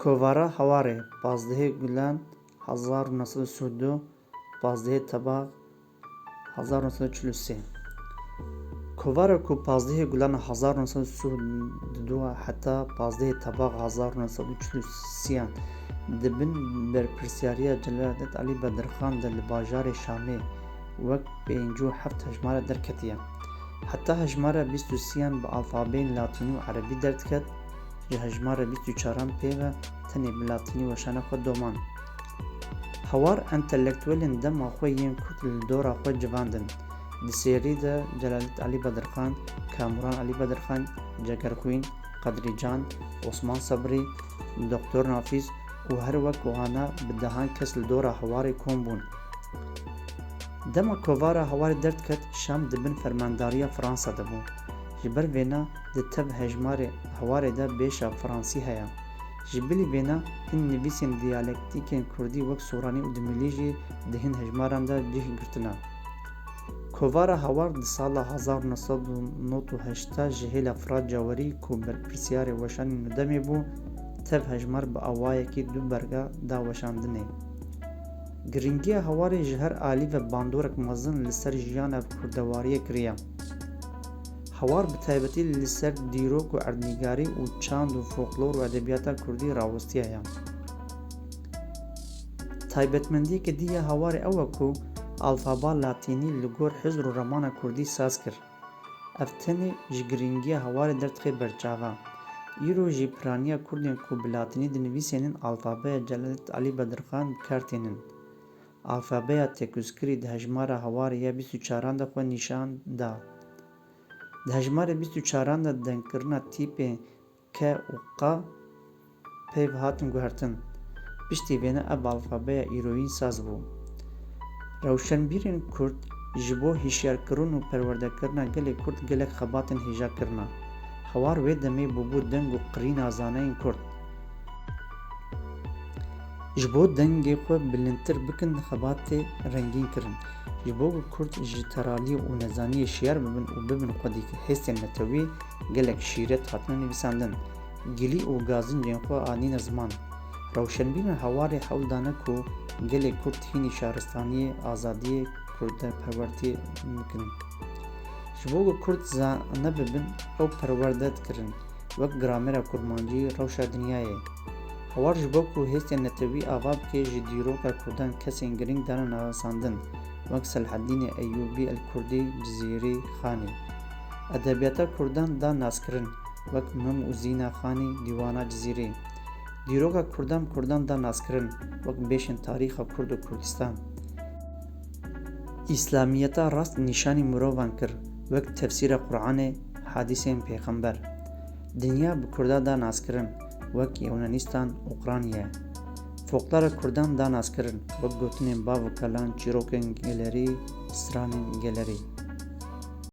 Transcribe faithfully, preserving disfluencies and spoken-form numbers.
Kovara Hawarê, pazdehê Gulan hezar û neh sed û sî û du, pazdehê Tebax hezar û neh sed û çil û sê. Kovara ku pazdehê Gulan hezar û neh sed û sî û du heta pazdehê Tebax hezar û neh sed û çil û sê di bin berpirsiyariya Celalettin Elî Bedirxan de li bajarê Şamê wek pêncî û heft hejmare derketiye. Heta hejmara bîst û sêyan bi alfabeyên latînî û erebî derdiket, ji hejmara bîst û çaran pê ve tenê bi latînî weşana xwe doman. Hawar entelektuelên dema xwe yên Kurd li dora xwe civandin. Di serî de Celalettin Elî Bedirxan, Kamuran Elî Bedirxan, Cegerxwîn, Qedrî Can, Osman Sebrî, Doktor Nafîz û her wek wana bi dehan kes li dora Hawarê kom bûn. Dema kovara Hawarê derdiket, Şam di bin fermandariya Fransa de bû. Ji ber vêna di tev hejmarê Hawarê de bêşa fransî heye. Ji bilî vêna hin nivîsên diyalektîkên kurdî wek soranî û dimilî jî di hin hejmaran de cih girtine. Kovara Hawar di sala hezar û neh sed û nod û heştê ji hêla Firat Cawerî ku berpirsiyarê weşanên nû demê bû, tev hejmar bi awayekî du berga da weşandinê. Girîngiya Hawarê ji her alî ve bandorek mezin li ser jiyana kurdewariyê kiriye. Hawar bi taybetî li ser dîrok û erdnîgarî û çand û folklor û edebiyata kurdî rawestiyaye. Taybetmendiyeke dî ya Hawarê ew e ku alfaba latînî li gor hizr û remana kurdî saz kir. Ev tenê ji girîngiya Hawarê derdixe berçava. Îro jî piraniya kurdên ku bi latînî dinivîsênin alfabeya Celalettin Elî Bedirxan bi kar tênin. Alfabeya tekûzkirî di hejmara Hawarê ya bîst û çaran de xwe nîşan da. Di hejmarê bîst û çaran de dengkirina tîpê K û Q peyv hatin guhertin. Piştî vêne ev alfabeya îroyîn saz bû. Rewşenbîrên Kurd ji bo hişyarkirin û perwerdekirina gelê Kurd gelek xebatên hêja kirine. Hawar wê demê bûbû deng û qirîna zanayên Kurd. Ji bo dengê xwe bilindtir bikin, xebatê rengîn kirin. Ji bo ku Kurd ji teraliyê û nezaniyê şiyar bibin û bibin xwedî hêstên netewî, gelek şîret hatine nivîsandin. Gilî û gazincên xwe anîne ziman. Rewşenbîrên Hawarê hewl dane ku gelê Kurd hînî şaristaniyê, azadiyê, kurdeperwertiyê bikin. Ji bo ku Kurd zane bibin, ew perwerde dikirin. Wek gramera kurmancî, rewşa dinyayê. Hawar ji bo ku hêstên netewî ava bike, ji dîroka kurdan kesên girîng dane nasandin, wek Selhedînê Eyûbî El Kurdî, Cizîrî, Xanî. Edebiyata kurdan da naskirin, wek Mim û Zîna Xanî, Dîwana Cizîrî. Dîroka kurdan bi kurdan da naskirin, wek bêşên tarîxa Kurd û Kurdistan. Îslamiyeta rast nîşanî mirovan kir, wek tefsîra Quranê, hadîsên pêxember. Dinya bi kurda da naskirin, wek Yûnanîstan, Ukrayna. Folklora kurdan da naskirin, wek gotinên bav û kalan, çîrokên gelerî, stranên gelerî.